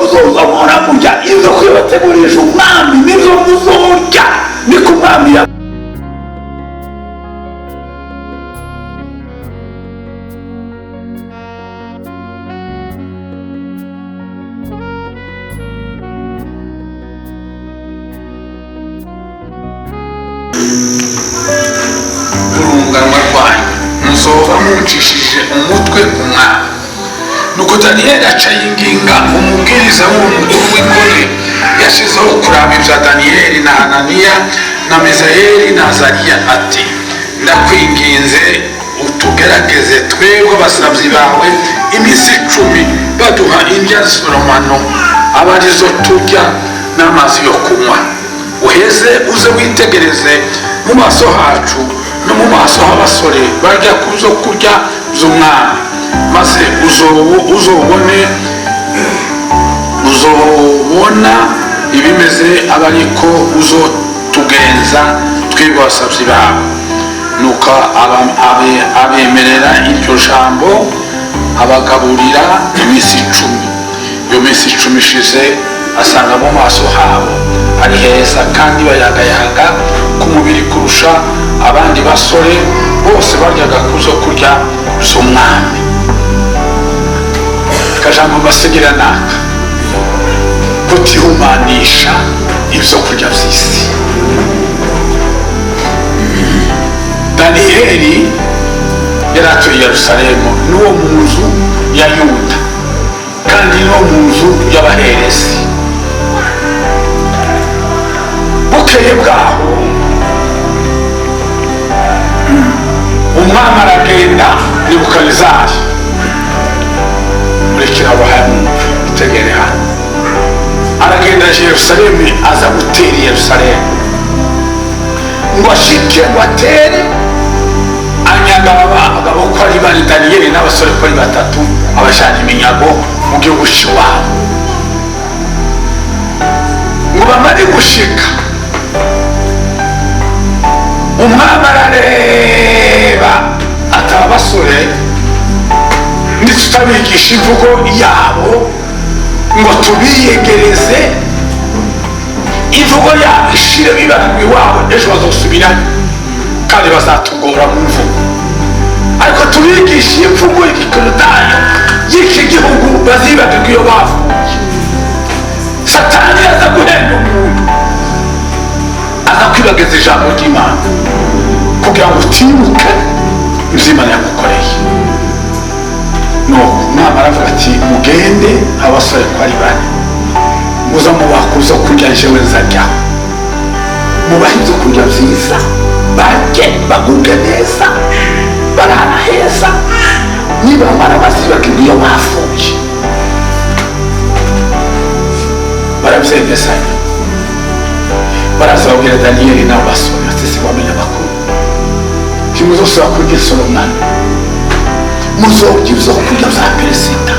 Muzoza muhora murya ibyo kwibategurisha umwami, nibyo muzorya, niko umwami ya Urunganwa rwanyu muzoba mucishije umutwe ku mwami. Nuko Daniyeli aca yinginga umubwiriza w'umukuru w'ingore yashyizeho kuraba ibya Daniyeli na Hananiya na Mizayeli na Azariya, ati: "Ndakwinginze, utugerageze twebwe abasabyi bawe iminsi 10, baduha indya z'oromano aba arizo turya n'amazi yo kunywa. Uheze uze witegereze mu maso hacu no mu maso h'abasore barya ku zo kurya z'umwami, maze uzobona ibimeze, aba ariko uzotugenza twebwe abasabyi bawe." Nuko abemerera iryo jambo, abagaburira iminsi 10. Iyo minsi 10 ishize, asanga mu maso habo ari heza kandi bayagayaga ku mubiri kurusha abandi basore bose baryaga ku zo kurya z'umwami. Akajambo mbasigira naka: kutihumanisha ibyo kurya by'isi. Daniyeli yari atuye i Yerusalemu, n'uwo mu nzu ya Yuda kandi no mu nzu y'abaherezi. Bukeye bwaho umwami aragenda, Nebukadinezari. Murekera abahamwe, itegere hano. Aragenda Yerusalemu, aza gutera i Yerusalemu ngo ashike ngo atere, anyaga abagabo ko ari bane, Daniyeli n'abasore ko ari batatu, abajana iminyago mu gihugu cy'iwabo. Ngo bamare gushika, umwami arareba ati: "Aba basore nitutabigisha imvugo yabo ngo tubiyegereze, imvugo yabo ishire, bibagirwa iwabo, ejo bazosubirayo kandi bazatugora mu mvugo. Ariko tubigishe imvugo y'Igikorudayo y'iki gihugu, bazibagirwa iyo bavuye." Satani aza guhenda umuntu, aza kwibagiza ijambo ry'Imana kugira ngo utibuke ibyo Imana yagukoreye. Nuko umwami aravuga ati: "Mugende, abasore ko ari bane, muza mubaha zo kurya, jewe nzajyaho. Mubahe ibyo kurya byiza, barye bagubwe neza, barara heza. Nibamara bazibagirwa iyo bavuye." Barabyemezanya, baraza babwira Daniyeli n'abo basore bati: "Se wamenya amakuru? Ntimuzosubira kurya isoromano, muzorya ibyo kurya bya perezida."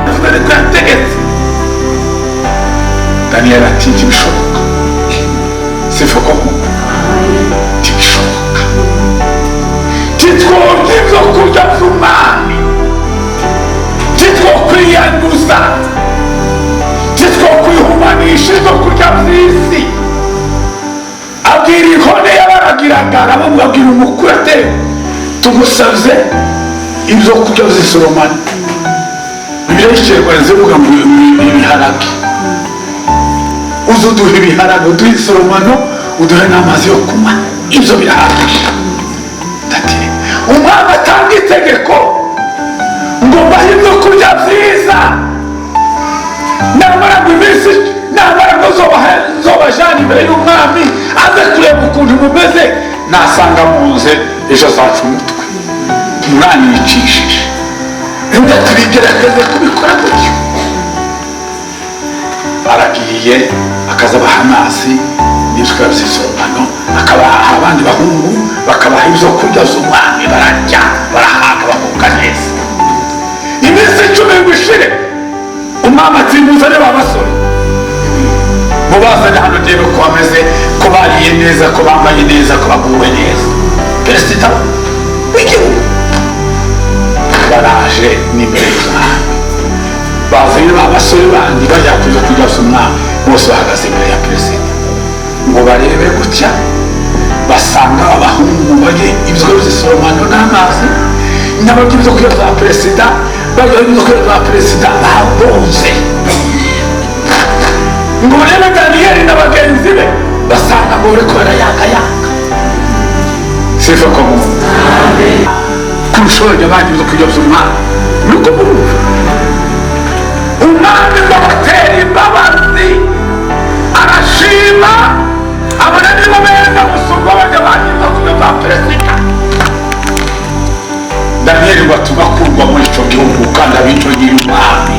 Ariko yategetse. Daniyeli ati: "Ntibishoboka." Sivuga ko ntibishoboka, titworya ibyo kurya by'umwami, titwokwiyanduza, titwokwihumanisha ibyo kurya by'isi. Abwira inkone yabaragiraga, aramubwira, umukuru ate: "Tugusabye ibyo kurya by'isoromani." Bibiliya y'Ikinyarwanda zivuga ngo ibiharage. "Uze uduhe ibiharage, uduhe isoromano, uduhe n'amazi yo kunywa, ibyo birahagije." Ati umwami atanga itegeko ngo mbahe ibyo kurya byiza, namara ngo iminsi namara ngo nzobajana imbere y'umwami aze kureba ukuntu mumeze, nasanga munze, ejo azaca umutwe mwanyicishije. Reka tubigerageze kubikora gutyo. Aragiye, akaza abaha amazi n'ibyo by'isoromano, akabaha abandi bahungu, bakabaha ibyo kurya by'umwami, bararya, barahaga, bagubwa neza. Iminsi 10 ngo ishire, umwami ati: "Muzane ba basore, mubazane hano ndebe ko bameze, ko Bariye neza, ko bambaye neza, ko baguwe neza. Perezida w'igihugu baraje n'imbere y'umwami, bazanye ba basore bandi bajya kuza kujya umwami. Bose bahagaze imbere ya perezida ngo barebe gutya, basanga abahungu barye ibyo by'isoromano n'amazi, n'abarya ibyo kurya bya perezida, barya ibyo kurya bya perezida babonze. Ngo barebe Daniyeli na bagenzi be, basanga ngo bariko barayangayanga. Sifa kwa Mungu. Kurusha barya abandi ibyo kurya by'umwami. Nuko murumva umwami ngo abatera imbabazi, arashima, abona niba beza gusumba abajya abandi ibyo kurya bya perezida. Daniyeli ngo atuma akurwa muri icyo gihugu kandi abico gihe umwami.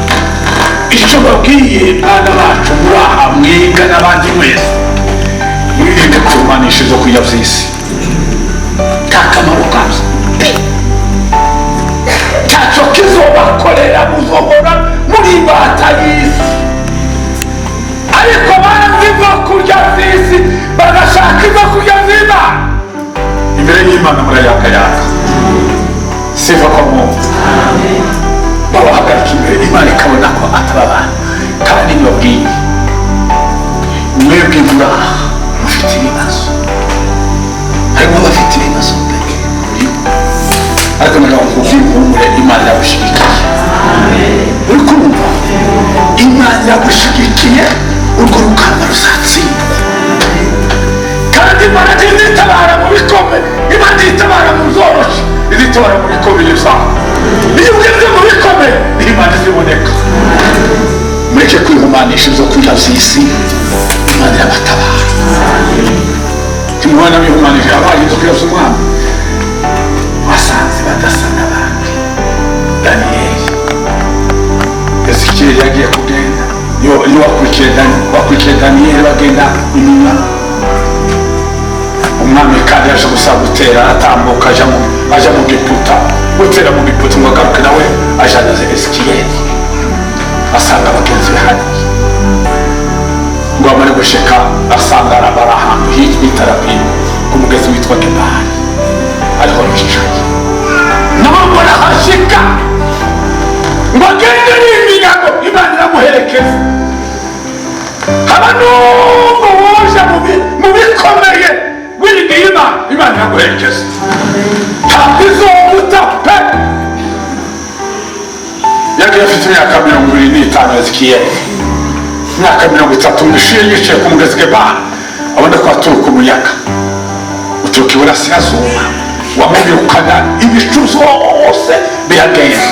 Icyo babwiye bana bacu muri aha mwiga n'abandi mwese, mwirinde kurumanisha ibyo kurya by'isi, nta kamaro kabyo pe, ntacyo kizobakorera, muzohora muri imbata y'isi. Ariko banze ibyo kurya by'isi, bagashaka ibyo kurya by'Imana, imbere y'Imana murayakayaka. Sifa kwa Mungu. Babahagarika imbere, Imana ikabona ko ataba abantu. Kandi ntibabwiye, mwebwe muri aha mufite ibibazo, harimo abafite ibibazo pe, ariko naga nkubwire, Imana iragushyigikiye. Uri kumva? Imana iragushyigikiye, urwo rugamba ruzatsindwa. Kandi Imana ntizitabara mu bikomeye, Imana ntizitabara mu byoroshye, izitabara mu bikomeye byawe. Iyo ugeze mu bikomeye niho Imana iziboneka. Mureke kwihumanisha ibyo kurya by'isi, Imana irabatabara. Ntimubona bihumanije abaye ibyo kurya by'umwami, wasanze badasa n'abandi. Daniyeli, Ezekiyeli yagiye kugenda, iyo wakurikiye Daniyeli bagenda inyuma. Umwami kandi yaje gusa gutera, aratambuka aja mu Giputa, gutera mu Giputa ngo agaruke nawe ajana Ezekiyeli, asanga bagenzi be hariya. Ngo amare gushika, asanga bari ahantu hitwa Itarapimu, ku mugezi witwa Gebari, ariho bicaye. Nabo mbona hashika ngo agende n'iminyago, Imana iramuherekeza. Haba n'ubwo wuje mu bikomeye, wiringiye Imana, Imana iraguherekeza, ntabwo izoguta pe. Yagiye afite imyaka 25 Ezekiyeli, imyaka 30 n'ishiye, yicaye ku mugezi Gebari, abona ko haturuka umuyaga uturuka iburasirazuba, wamubirukana ibicu zose biragenda,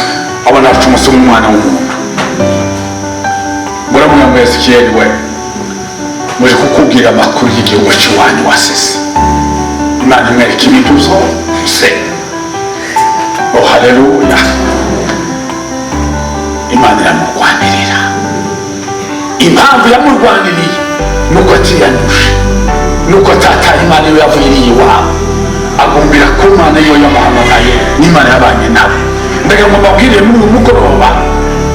abona haca umunsi w'umwana w'umuntu. Muramubwira ngo Ezekiyeli we, muje kukubwira amakuru y'igihugu cy'iwanyu wasize. Imana imwereka ibintu byose. Oh haleluya! Imana iramurwanirira. Impamvu yamurwaniriye nuko atiyanduje, nuko atataye Imana iyo yavuyiriye iwabo, agumbira ku Mana iyo yamuhamagaye, n'Imana yabanye nawe. Ndagira ngo mbabwire muri uyu mugoroba,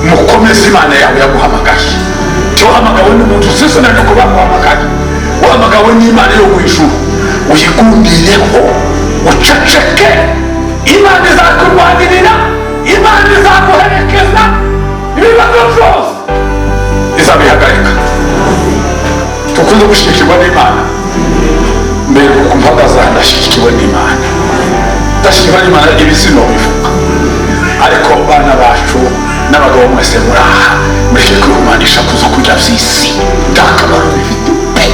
mukomeze Imana yawe yaguhamagaye. Cyo wahamagawe n'umuntu usese na nyoko baguhamagaye, wahamagawe n'Imana yo mu ijuru, uyigundireho, uceceke. Imana izakurwanirira, Imana izaguherekeza, ibibazo byose izabihagarika. Tukunze gushyigikirwa n'Imana. Mbere kuko mpagaze aha ndashyigikiwe n'Imana, ndashyigikirwa n'Imana, ibi sinobivuga. Ariko bana bacu n'abagabo mwese muri aha, mureke kwihumanisha kuza kurya by'isi, nta kamaro bifite pe,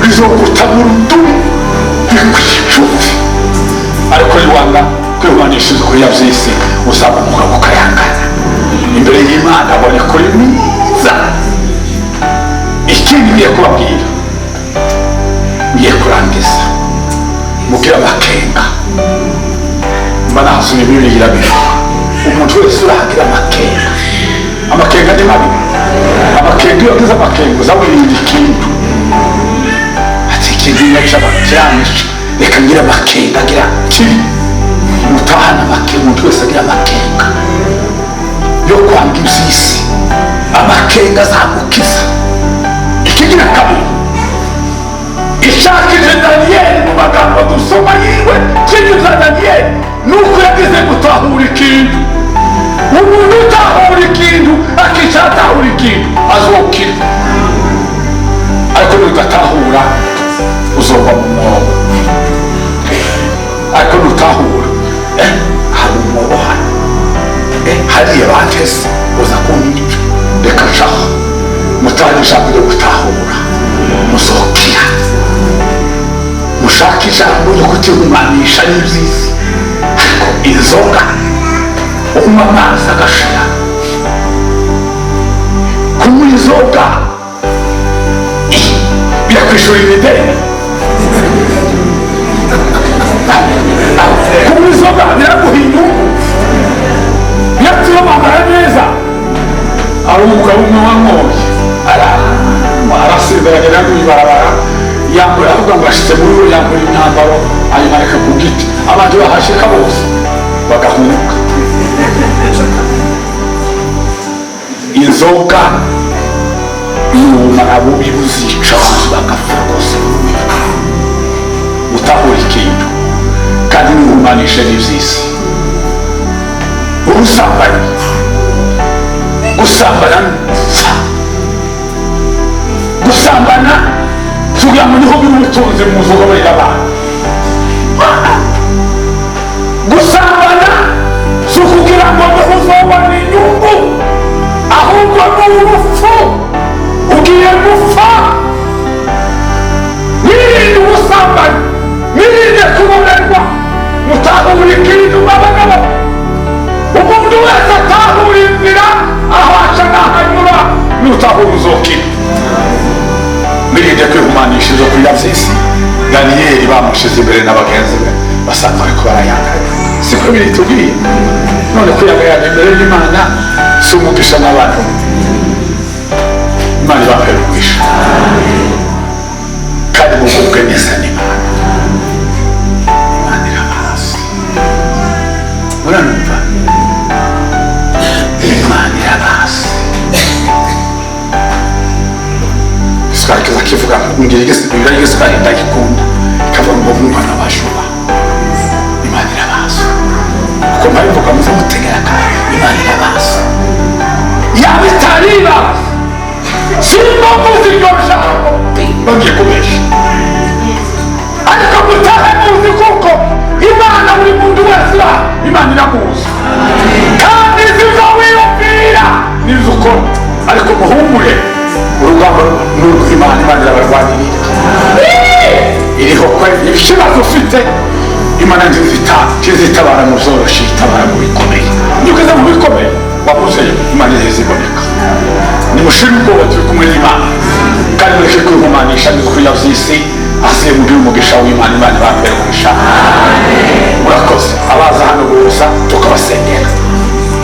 bizoguta burundu, bikwica upfe. Ariko niwanga kwihumanisha ibyo kurya by'isi, uzaba umugabo ukayangana imbere y'Imana, abone kuri mwiza. Ikindi ngiye kubabwira, ngiye kurangiza, mugire amakenga. Mba nahasomye Bibiliya irabivuga, umuntu wese urahagira amakenga. Amakenga ni mabi. Amakenga, iyo wagize amakenga uza wirinda ikintu, ati ikintu kiranyica, reka ngire amakenga. Agira kibi mutahana amakenga. Umuntu wese agira amakenga yo kwanga iby'isi, amakenga azagukiza. Ikigira kabiri, dusoma yiwe cy'ibyo bya Daniyeli nuko yagize gutahura ikintu. Umuntu utahura ikintu akicara atahura ikintu azokira, ariko nudatahura uzova mu mwobo. Ariko nutahura hari umwobo hano, hariya banteze uza kunyica, reka nshaho. Mutange ijambo ryo gutahura, muzokira. Mushake ijambo ryo kutihumanisha n'iby'isi, ariko inzoga unywa amazi agashira. Kunywa inzoga birakwishurira imideni. Kunywa inzoga biraguha inyungu, biratuma wambara neza. Ari umugabo umwe wanyoye arasinzira, agenda mu ibarabara yambura, avuga ngo ashyize muri we, yambura imyambaro ayimanika ku giti, abantu bahashika bose bagahunga. Inzoga ni ubumara bubi buzica abantu bagapfa rwose. Utahura ikintu kandi ntihumanishe n'iby'isi. Ubusambanyi, gusambana gupfa, gusambana tugira ngo niho biri ubutunzi mu nzoga abantu. Gusambana si ukugira ngo niho uzobona inyungu, ahubwo ni urupfu, ugiye gupfa. Mwirinde ubusambanyi, mwirinde kubonerwa, mutahura ikintu abagabo. Umuntu wese atahura inzira aho aca n'aho anyura, nutahura uzokira. Mwirinde kwihumanisha ibyo kurya by'isi. Daniyeli bamushize imbere na bagenzi be, basanga bariko barayangana, siko biri tubwiye. None kuyagayana imbere y'Imana si umugisha n'abantu. Imana ibapere umugisha kandi mugubwe neza n'Imana. Imana irabazi, muranumva? Imana irabazi. Igiswahili kiza kivuga ngira igiswahili ndagikunda, ikavuga ngo umwana w'abashuba. Imana irabazi. Uko mpabivuga muze mutegera kandi Imana irabazi. Yaba itari ibazi simba muzi iryo jambo bagiye kubesha, ariko mutahe muzi kuko Imana buri muntu wese Imana iramuzi, kandi izi wiyumvira nizo ukora. Ariko muhumure, urugamba ni urw'Imana, Imana irabarwanirira. Iriho kweli ikibazo ufite Imana ntizitabara mu byoroshye, itabara mu bikomeye. Iyo ugeze mu bikomeye wabuze Imana ntiziboneka. Nimushire ubwoba, turi kumwe n'Imana, kandi mureke kwihumanisha n'ibyo by'isi. Asiye mugire umugisha w'Imana, Imana ibapere umugisha. Murakoze. Abaza hano gusa tukabasengera.